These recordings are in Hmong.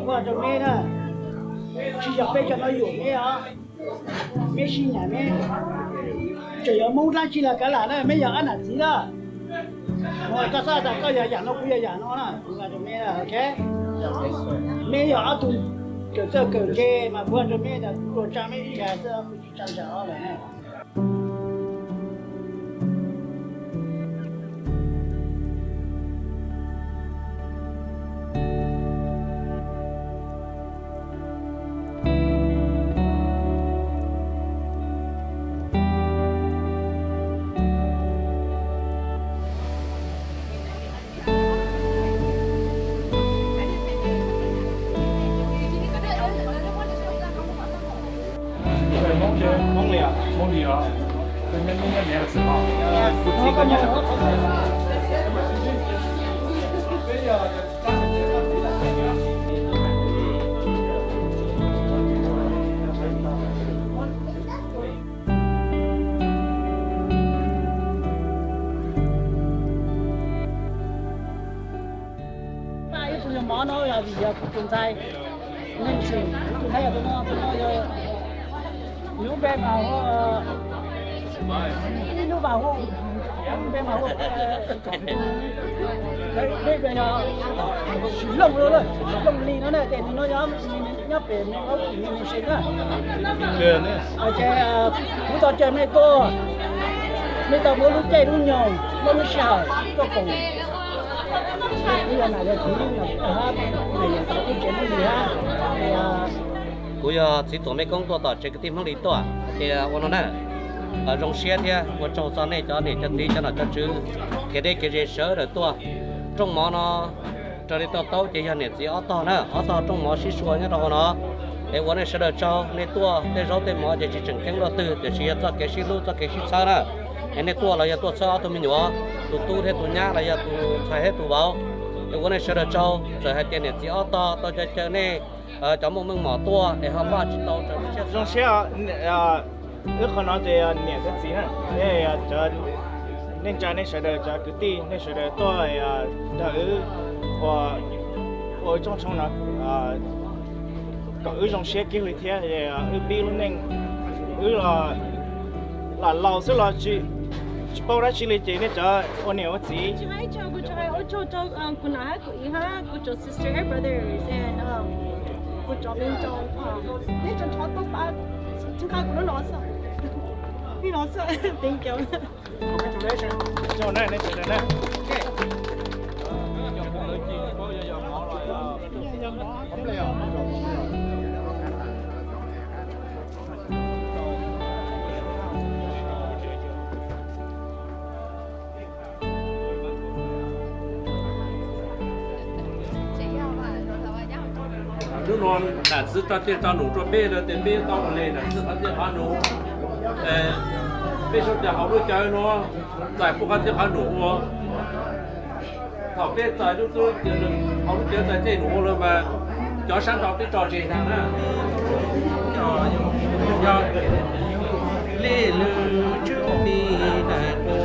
Kuv hais rau meb na, tsis yog peb cov no yuam meb os, meb sib nyiam meb, tseem yog Hmoob dlaab tsi los kav lam na, meb yog ob nam txiv na. Koj xav tas koj yog yam no kuv yog yam no na, kuv hais rau meb, meb yog ob tug kawm txawj kawm ntse mas kuv hais rau meb tas kuv tsuas tsa meb ib zag xwb, kuv tsis tsa zag ob lawm na. Ib tug yog mov no yog vim yog kuv tus ntxhais, neeg xwm kuv tus ntxhais yog tus no, tus no yog lub npe mas hu, ib lub mas hu, lub npe mas hu, peb yog Sim Looj, Sim Looj Lis no na, ces nws no yog nyob pem me aub kim me nus sev na. Ces kuv tau caw mej tuaj, mej tau muab lub caij lub nyoog, muab lub sij hawm tuaj koom. Kuv yog nam yog txiv, nam yog tau ub tsev Hmoob Lis hab. Kuv yog txiv tuam mej koob tuaj tom tsev kwv tij Hmoob Lis tuaj, ces ua no na, zoo siab thiab ua tsaug txog nej cov niam cov txiv cov nom cov tswv, kev deb kev ze sawv daws tuaj. Rooj mov no raws li tau taub ces yog niam txiv ob tog na, ob tog rooj mov sib sua nyob rau hauv no. Es ua nej sawv daws tsaug, nej tuaj tej zaub tej mov ces tsis tseem ceeb luaj twg, tiam sis yog txoj kev sib hlub txoj kev sib txhawb na. Es nej tuaj los yog tuaj txhawb ob tug me nyuam, tus tub thiab tus nyab los yog tus ntxhais thiab tus vauv. Es ua nej sawv daws tsaug, txawm hais tias niam txiv ob tog tau caw caw nej cov muaj meej mom tuaj es ho npaj tsis tau raws lub siab xav. Zoo siab, wb qhov no ces niam thiab txiv na, nej tsa nej sawv daws cov kwv tij nej sawv daws tuaj nrog wb ua tsooj tshoob no kom wb zoo siab kiag li thiab. Wb pib lub neej, wb los laus xwb los tsis paub dab tsi li ces nej cov ua niam ua txiv. Kuv cov sister and brothers and kuv cov me ntxhais, nej cov nrov tau pab txhawb nqa kuv lub no xwb. Thank you. Hnub no nam txwv tso tej tso num rua peb lawm tes peb tau ua le nam txwv qhov tej qhov num. Peb sawv daws hauv lub cawv nuav txais puab qhov tej qhov num ua. Thaum peb txais lub tub hauv lub cawv txais tej num ua lawm mas cov sab nraud peb tso tseg tag na. Yog lej lwm tswb mi daim qus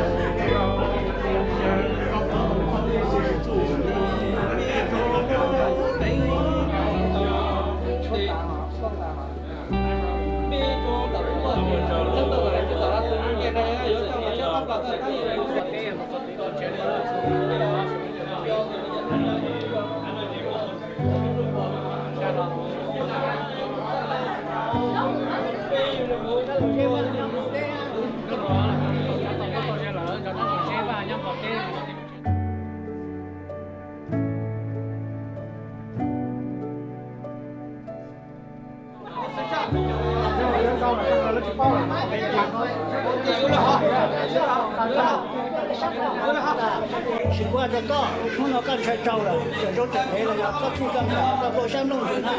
Tsis kuv hais rau koj, hnub no koj ntshai tsau lawm, tseem zaub tseem phev los yog koj txij koj nkawm koj npau sab nplooj ntws na.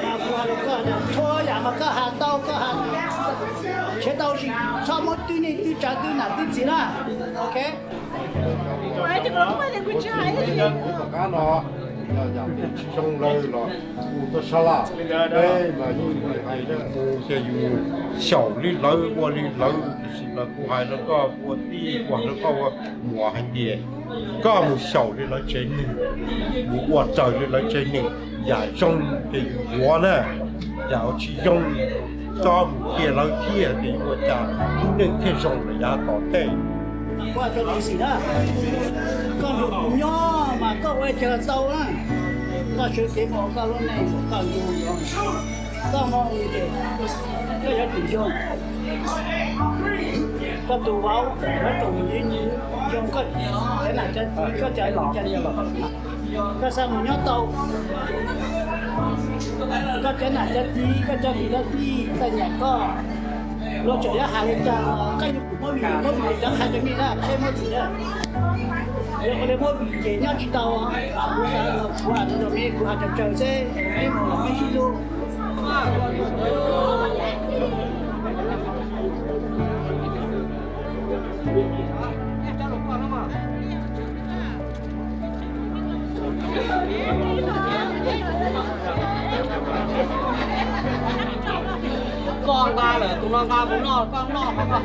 Mas kuv hais rau koj, txhua yam mas koj has tau, koj has nrhiav tau, tsis txhob muab twb neej twb tsav twb nam twb txiv na. Ok. Kuv hais rau koj, kuv tsis hais ib yam kuv tom qab no. Yog yam peb tsis zoo lawm los kuj txhob sab laj, peb mas yeej hais tias yus xyaum li lawv ua li lawv, tiam sis mas kuv hais rau koj ua tij ua rau koj ua muam hais tias koj mus xyaum li lawv tsev neeg, mus ua raws li lawv tsev neeg, yam zoo ces yus yuav na, yam tsis zoo tso mus qhia lawv thiab ces yuav ua cas lub neej thiaj zoo lawm yav tom ntej. Koj nrog kuv nyob mas koj ua li cas los tau na. Koj sawv cev mus ua koj lub neej, koj nyob, koj mus ces koj yuav tsum nco koj tus vauv, yuav tsum nco koj cov nam cov txiv, koj cov niam cov txiv. Koj xav mus nyob tau, koj cov nam cov txiv, koj cov niam cov txiv txawm nyiam koj, luag tseem yuav hais li cas los koj yuav tsum muab vim, muab vim cov qhia rau nej na, seb muab vim na. Yog ua li muab vim ces nyob tsis tau. Kuv xav, kuv hais rau nej, kuv hais tsawg tsawg xwb, nej mus los nej sib hlub. Koj nqa lawm, tus no nqa mus noj, koj noj qhov koj.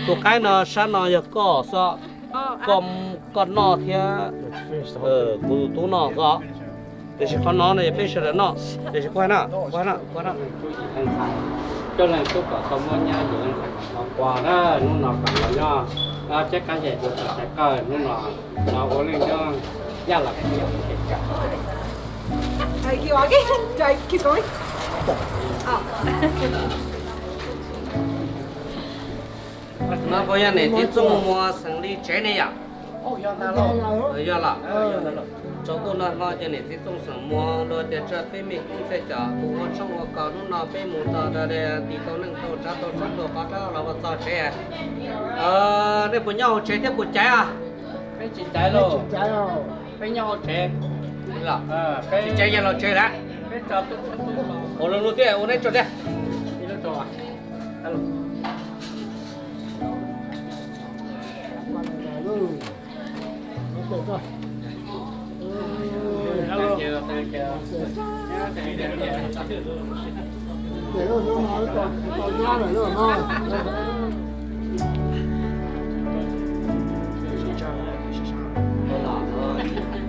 Tus qaib no sab no yog koj xwb, koj noj thiab kuv tus tub noj xwb. Tiam sis qhov no no yog peb sawv daws noj, tiam sis kuv hais na, kuv hais na, kuv hais na. Coj leej tub kom tau muab nyab, yuav leej ntxhais kom tau quas na, hnub no kom los nyob, teb qab yam yuav tau txais qawj, hnub no los ua leej nyob nyab los. No puas yog niam txiv Txooj Muas xeem Lis tsev ne yom? Yog los. Tsaus ntuj no hlo ces niam txiv Txooj xeem Muas luag tias tsa peb me koob txhia cov tus ua tshoob ua kos, hnub no peb mus txog tim tau neej tau tsav tau tshoob tau qhov rau los mus txog tsev. Nej puas nyob hauv tsev thiab puas caiv? Peb tsis caiv lauj. Peb nyob hauv tsev. Tsis caiv yog los tsev lawm. Ua lus lus thiab ua neb tso thiab.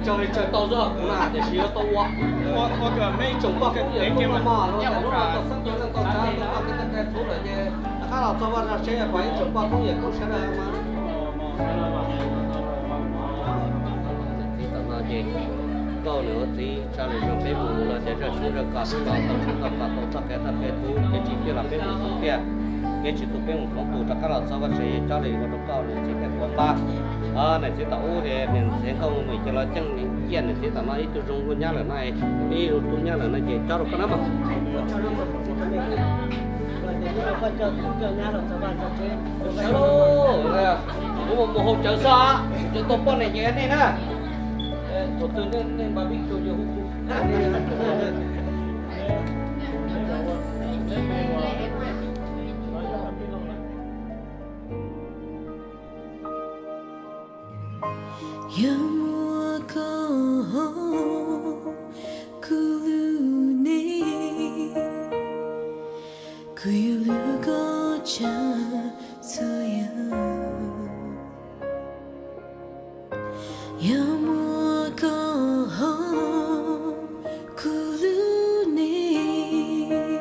Tsaug li tsaug tau zog kuv na, tiam sis yuav tau ua. Ib tsoom poj kev kuj yog kuj mog, hnub no tau xeeb tau leej tau tsav, tau poj kev tau kev txhuv lawm ces rov qab los txog vaj zog seb kom ib tsoom poj koob yawm koob sawv daws mas. Txiv tom no ces nkauj nws ua txiv tsa lwm zoo peb mus los ces zaj tshoob zaj kos hnub no tau tshoob tau kos tau txoj kev txoj kev txhuv, kev tsis tiaj los peb mus txhuv tiaj, kev tsis tu peb mus hloov tu, rov qab los txog vaj tsev cob li ua rau koj niam txiv thiaj puav pab. Niam txiv tom ub ces niam txiv nkauj mus ces los ceeb ciaj niam txiv tom no ib tug zoo nkauj nyab lawm no, ib tug tub nyab lawm no ces cob rau koj na mog. Kuv mus mus hauv cawv xwb, cov tau poj niam ces nej na. Thaum twg nej npaj vij tus yuav hu kuv. Yog muaj koj hauv kuv lub neej, kuv yuav hlub koj tshaj txhua yam. Yog muaj koj hauv kuv lub neej,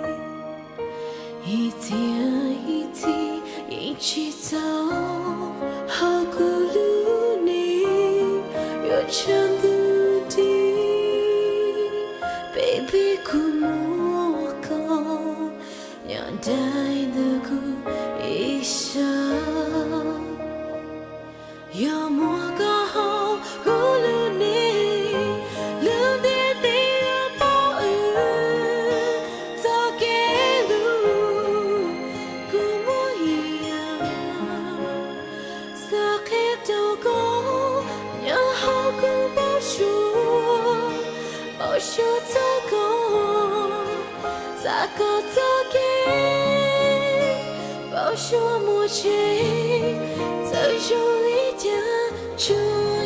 ib txhia ib txhis yeej tsis txaus hauv kuv lub neej, yuav tshav ntuj dim, baby, kuv muaj koj nyob dai ntawm kuv ib sab. Yog muaj koj hauv kuv lub neej, lub ntiaj teb yuav pom wb. Xav kom txoj kev pauv suab mus tsev, txawm zoo li cas tsuas